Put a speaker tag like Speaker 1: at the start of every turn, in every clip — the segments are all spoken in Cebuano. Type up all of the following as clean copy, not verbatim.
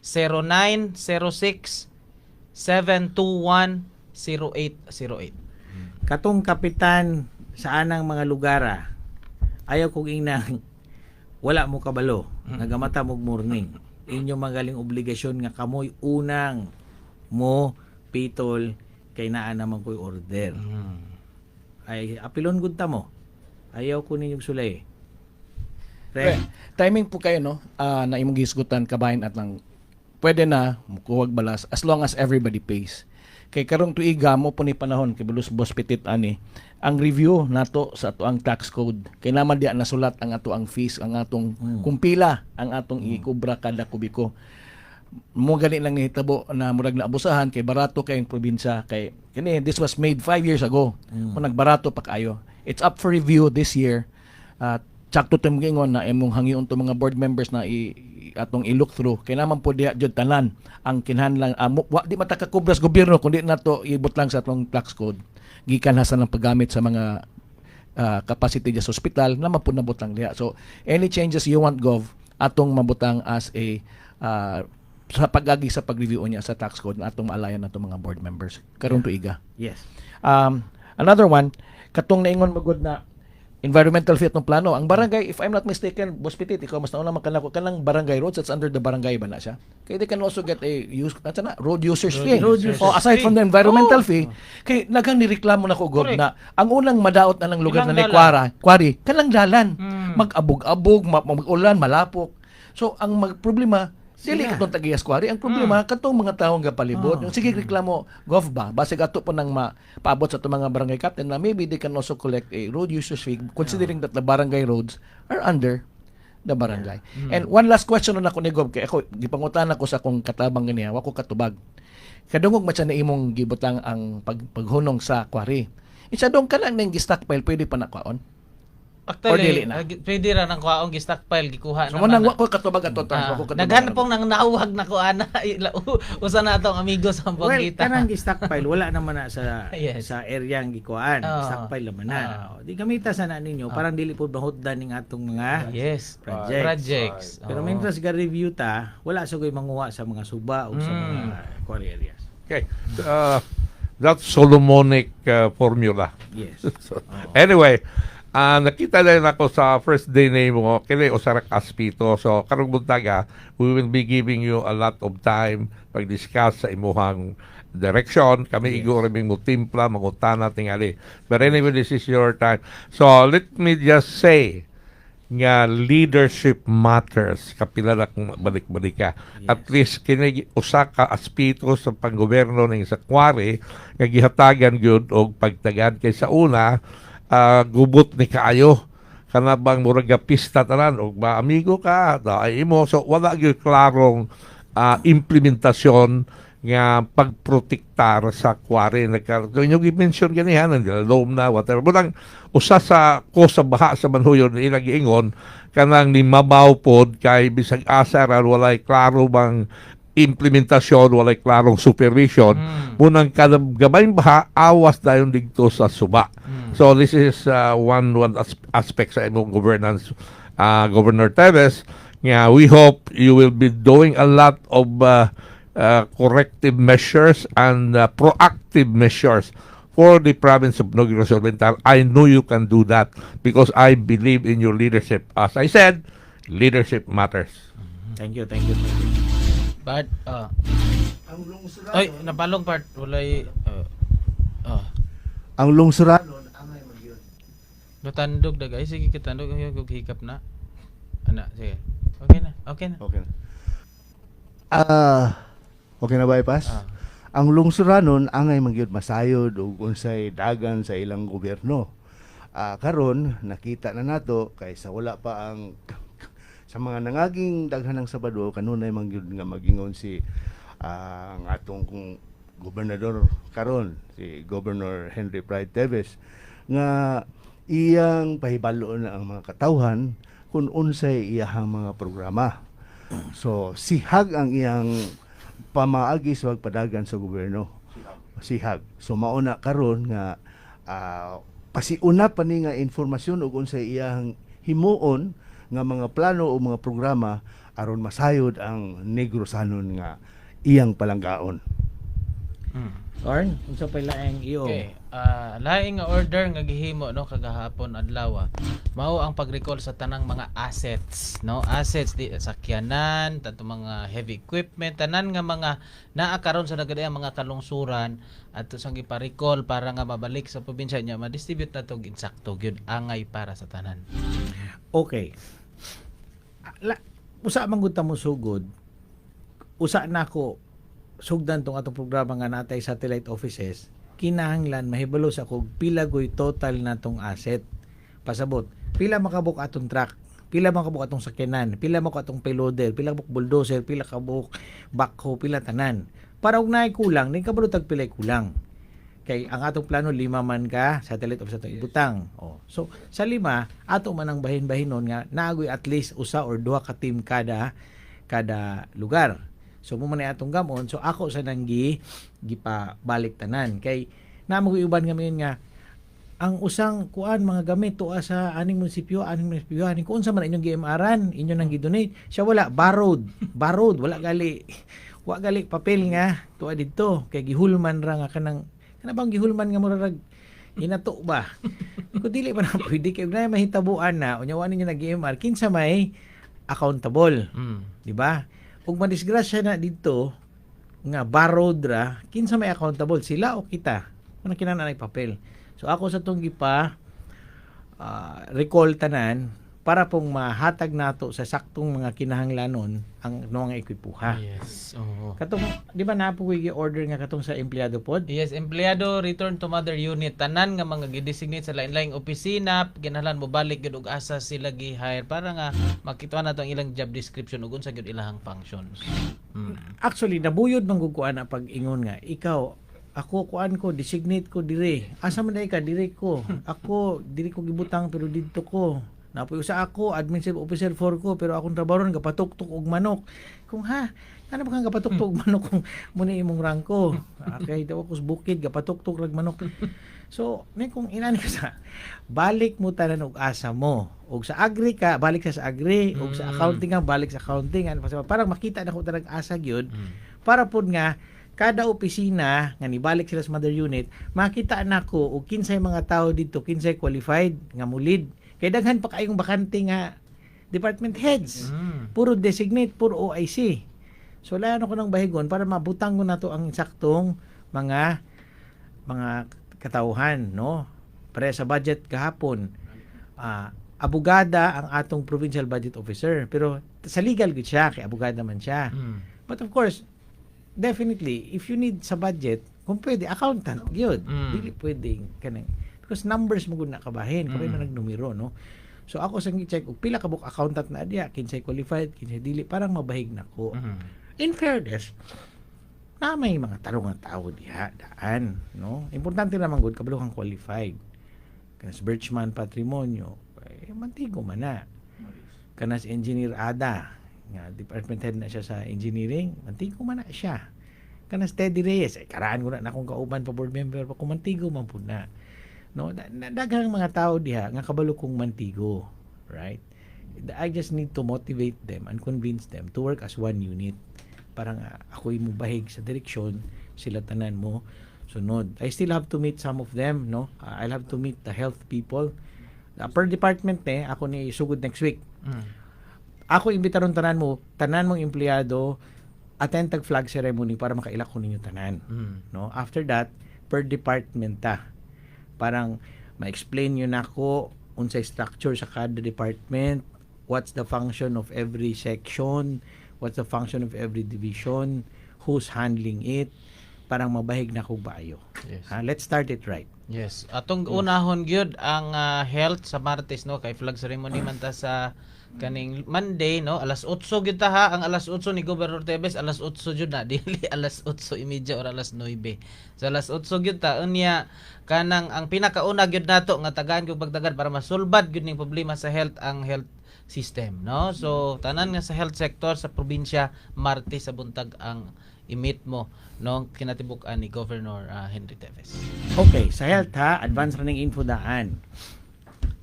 Speaker 1: 0906 721 0808.
Speaker 2: Katong kapitan sa anang mga lugar, ayaw kong ingnang wala mo kabalo, nagamata mo morning. Inyo magaling obligasyon nga kamoy unang mo pitol kay naa naman ko'y order. Ay apilon gud ta mo. Ayaw ko ninyong sulay. Pre,
Speaker 3: Timing po kayo, no, na imong gihisgutan kabahin at lang pwede na mukuhag balas as long as everybody pays. Kay karong tuiga mo po ni panahon kay bulus boss petit ani ang review nato sa ato ang tax code kay naman diya nasulat ang ato ang fees, ang atong kumpila ang atong ikubra kada kubiko. Mo gani lang nihitabo na murag naabusahan kay barato kay ang probinsya kay kini this was made 5 years ago. Mo nagbarato pa kaayo. It's up for review this year at sakto tim gingon na imong hangyoon to mga board members na atong i-look through kay naman po diha jud tanan ang kinahanglan, wa di mata kakubra sa gobyerno kundi nato ibot lang sa atong tax code gikan hasa ng paggamit sa mga capacity diya sa ospital na mapud nabutang diha. So any changes you want, Gov, atong mabutang as a sa pag-agi sa pag-review niya sa tax code na atong maalayan nato mga board members karon tuiga. Another one, katong naingon magod na environmental fee atong plano. Ang barangay, if I'm not mistaken, Boss Petit, ikaw mas nauna man kanako, kanang barangay roads, that's under the barangay ba na siya? Kaya they can also get a use, ano na, road users fee.
Speaker 1: Road users
Speaker 3: Oh, aside
Speaker 1: fee.
Speaker 3: From the environmental fee, kay nagang nireklamo na ko, Gob,
Speaker 1: Correct.
Speaker 3: Na ang unang madaot na ng lugar
Speaker 1: Ilang
Speaker 3: na ni
Speaker 1: dalan.
Speaker 3: Kwara, Kwari, kanang dalan. Mag-abog-abog, mag-ulan, malapok. So, ang mag problema, dili katong tagiyas kwari. Ang problema, katong mga tawo nga palibot. Yung sige reklamo, Gov ba, basig ato po nang mapaabot sa atong mga barangay captain na maybe they can also collect a road users fee considering that the barangay roads are under the barangay. And one last question na ako ni Gov, kay ako, gipangutan ako sa akong katabang ganiya, wa ko katubag. Kadungog man siya na imong gibutang ang paghunong sa quarry. Isa dong ka lang nang gi-stockpile, pwede pa na kwaon? Or
Speaker 1: Actually,
Speaker 3: dili na?
Speaker 1: Pwede ra nang kuhaong gi-stockpile, gikuha
Speaker 3: So mo
Speaker 1: naman
Speaker 3: nang
Speaker 1: na.
Speaker 3: wa ko katubag ato tan, wa ko katubag.
Speaker 1: Daghan pong nang nauhag na ko ana, usa na atong amigo sa
Speaker 2: Well,
Speaker 1: Zamboanguita.
Speaker 2: Kanang stockpile wala naman na sa sa area ang gikuan. Stockpile naman na. Oh, di gamita sa na ninyo parang dili po mahutdan ning atong mga projects.
Speaker 1: Projects.
Speaker 2: Pero mientras ga review ta, wala sa ko'y manguha sa mga suba o sa mga quarry areas.
Speaker 4: Okay. That's Solomonic formula. So, anyway, nakita na ako sa first day na mo, kini usa ra ka aspeto. So, karong buntaga, we will be giving you a lot of time pag-discuss sa imuhang direction. Kami igo rin mo timpla, mangutana tingali. But anyway, this is your time. So, let me just say nga leadership matters, kapila na kung balik-balik ka, at least kini usa ka aspeto sa panggoberno ning sa quarry nga gihatagan gyud og pagtagan kay sa una, gubot ni kaayo, kana bang murag ga pista tanan og maamigo ka da ay imo. So wala gyud klarong implementasyon nga pagprotektar sa quarry. Nagka inyo gi-mention ganihan ang loam na whatever. Bunang usa sa ko sa baha sa Manhuyon, ilang giingon kanang ni mabaw pod kay bisag asa ra walay klaro bang implementasyon, walay klarong supervision. Munang kada gamay baha, awas dayon didto sa suba. So this is one aspect sa imong governance, Governor Teves, nga we hope you will be doing a lot of corrective measures and proactive measures for the province of Negros Oriental. I know you can do that because I believe in your leadership. As I said, leadership matters.
Speaker 2: Thank you, thank you, thank you.
Speaker 1: Bart, ah. Ay, napalong part. Walay, ah.
Speaker 5: Ang lungsuranon angay magyud.
Speaker 1: Natandog dag. Ay, sige, kitandog. Ay, kog hikap na. Ana, sige. Okay na, okay na.
Speaker 5: Okay na. Okay na ba ipas?
Speaker 1: Ah.
Speaker 5: Ang lungsuranon angay magyud masayod og unsay dagan sa ilang gobyerno. Karon nakita na nato kay sa wala pa ang sa mga nangaging daghan ng Sabado, kanunay man gyud nga magingon si ang atong kung gobernador karon, si Governor Henry Pryde Teves, nga iyang pahibalo na ang mga katawhan kung unsay iyahang mga programa. So sihag ang iyang pamaagi sa pagpadagan sa gobyerno. Sihag. So mauna karon nga pasiuna pa ni nga informasyon ug unsay iyang himuon nga mga plano o mga programa. aron masayod ang Negrosanon nga iyang palanggaon.
Speaker 2: Orn, unsa pa laing iyo?
Speaker 1: Okay, laing nga order nga gihimo, no, kagahapon adlaw, mao ang pag-recall sa tanang mga assets, no? Assets di sakyanan, tanto mga heavy equipment, tanan nga mga naa karon sa nagadaang mga kalungsuran adto sang gipa-recall para nga mabalik sa probinsya niya, ma-distribute na to insakto gyud, angay para sa tanan.
Speaker 2: Okay. La, usa man gud ta mo sugod. Usa nako sugdan tong atong programa nga natay satellite offices, kinahanglan mahibalo sa kog pila goy total natong asset. Pasabot, pila makabuk atong truck, pila makabuk atong sakyanan, pila makabuk atong payloader, pila kabuk bulldozer, pila kabuk backhoe, pila tanan. Para og naay kulang, ni kabalo tag pilay kulang. Kay ang atong plano, lima man ka satellite office atong ibutang. Oh. So sa lima, ato man ang bahin-bahinon nga naagoy at least usa or duha ka team kada kada lugar. So mo man ay atong gamon, so ako sa nang gipabalik tanan kay namo uban nga mayon nga ang usang kuan mga gamit tuwa sa aning munisipyo, aning kung unsa man inyong GMR-an, inyo nang gi-donate. Siya wala, borrowed, borrowed, wala gali wa gali papel nga tuwa didto kay gihulman ra nga kanang kana bang gihulman nga murag inato ba. Kung dili pa na pwede kay na mahitabuan na unya wa ninyo nag GMR, kinsa may accountable, di ba? Ug madisgrasya na didto nga borrowed ra, kinsa may accountable, sila o kita? Ano kinahanglan ay papel. So ako sa tong gipa recall tanan para pong mahatag nato sa saktong mga kinahanglanon ang mga ekwipuha.
Speaker 1: Yes. Oo.
Speaker 2: Katong, di ba naa po ko'y order nga katong sa empleyado pod?
Speaker 1: Yes, empleyado return to mother unit. Tanan nga mga gi-designate sa lain-laing opisina, kinahanglan mo balik gyud og asa sila gi-hire para nga makita nato ang ilang job description ug unsa gyud ilahang functions.
Speaker 2: Actually, nabuyod man gud ko ana pag-ingon nga ikaw, ako kuan ko, designate ko dire. Asa man dai ka? Dire ko. Ako diri ko gibutang pero didto ko. Napoy usa, ako administrative officer 4 ko pero akong trabaho ron gapatuktok og manok. Kung ha, ano ba kang gapatuktok og manok kung muna imong rangko? Okay, daw ako sa bukid gapatuktok rag manok. So, may kung inani ka sa balik mo tanan og asa mo. Og sa agri ka, balik ka sa agri, og sa accounting ka, balik sa accounting. Ano pa parang makita na ko tanang asa gyud para pod nga kada opisina nga nibalik sila sa mother unit, makita nako og kinsay mga tao dito, kinsay qualified nga mulid. Kay daghan pa kayong bakante nga department heads. Puro designate, puro OIC. So layan ako ng bahigon para mabutang ko na to ang saktong mga mga katauhan, no? Pare sa budget kahapon, abogada ang atong provincial budget officer, pero sa legal gud siya kay abogada man siya. But of course, definitely, if you need sa budget, kung pwede, accountant gyud. Dili pwedeng kanang because numbers mo gud na kabahin, kung man nagnumero, no? So ako sa gi-check og pila ka buok accountant na diya, kinsay qualified, kinsay dili, parang mabahig nako. In fairness, na may mga tarong nga tao diha daan, no? Importante naman gud kabalo kang qualified. Kanas Birchman Patrimonio, eh, mantigo man na. Kanas Engineer Ada, nga department head na siya sa engineering, mantigo man na siya. Kanas Teddy Reyes, eh, karaan ko na na akong kauban pa board member pa kung mantigo man pud na. No, daghang mga tao diha nga kabalo kong mantigo, right? I just need to motivate them and convince them to work as one unit. Para nga ako'y mubahig sa direksyon, sila tanan mo sunod. I still have to meet some of them, no? I'll have to meet the health people. Per department eh, ako ni sugod next week. Ako imbitaron tanan mo, tanan mong empleyado, attend tag flag ceremony para makaila ko ninyo tanan. No? After that, per department ta. Parang ma-explain yun ako unsay structure sa kada department, what's the function of every section, what's the function of every division, who's handling it, parang mabahig na ko baayo. Ha, let's start it right.
Speaker 1: Yes. Atong unahon gyud ang health sa Martes, no, kay flag ceremony man ta sa kaning Monday, no, alas 8 gyud ta ha. Ang alas 8 ni Governor Teves, alas 8 jud na, dili alas 8:30 or alas 9. So alas 8 gyud ta. Unya kanang ang pinakauna gyud nato nga tagaan gyud pagtagan para masulbad gyud ning problema sa health, ang health system, no? So tanan nga sa health sector sa probinsya, Martes sa buntag ang i-meet mo, no, kinatibuk-an ni Governor Henry Teves.
Speaker 2: Okay, sa health ha, advance running info daan.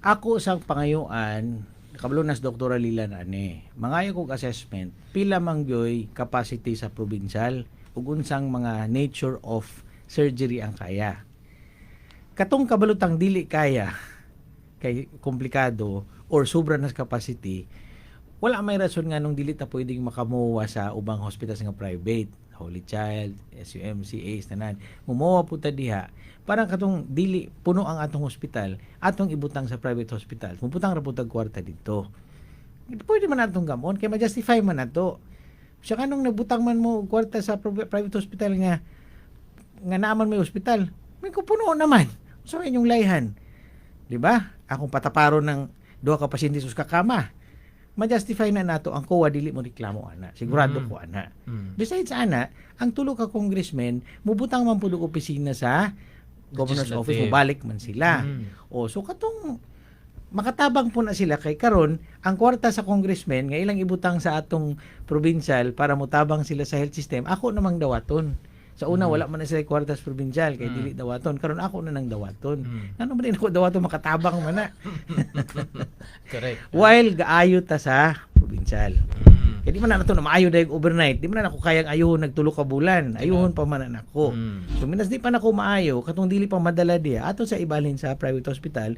Speaker 2: Ako sa pangayuan, Kabalo nas Doktora Lila na ani. Mangayo kog assessment, pila man gyoy capacity sa provincial ug unsang mga nature of surgery ang kaya. Katong kabalutang dili kaya kay komplikado or sobra na sa capacity, wala may rason nga nung dili ta pwedeng makamuwa sa ubang hospitals nga private, Holy Child, SUMC, ACE, tanan. Mumowa po ta diha. Parang katong dili puno ang atong hospital, atong ibutang sa private hospital. Mubutang ra pud tag kwarta dito. Pwede man atong gamon kay ma-justify man nato. Siya kanong nabutang man mo og kwarta sa private hospital nga nga naaman may hospital, may kupuno naman. So inyong layhan. Di ba? Akong pataparo ng duha ka pasyente sa ka kama. Ma-justify na nato ang COA, dili mo reklamo ana. Sigurado ko ana. Besides ana, ang tulo ka congressman mubutang man pud og opisina sa governor's office,
Speaker 1: Legislative.
Speaker 2: Mubalik man sila. O so katong makatabang po na sila kay karon ang kwarta sa congressman nga ilang ibutang sa atong provincial para mutabang sila sa health system, ako namang dawaton. Sa una, wala man na sila kwarta sa provincial kay dili dawaton. Karon ako na nang dawaton. Ano man din ako dawaton, makatabang man na. While gaayo ta sa provincial. Kaya di man na nato na maayo dayag overnight. Di man na ako kayang ayuhon nagtulo ka bulan. Ayuhon pa man na nako. So minas di pa nako maayo, katong dili pa madala diya, ato sa ibalhin sa private hospital.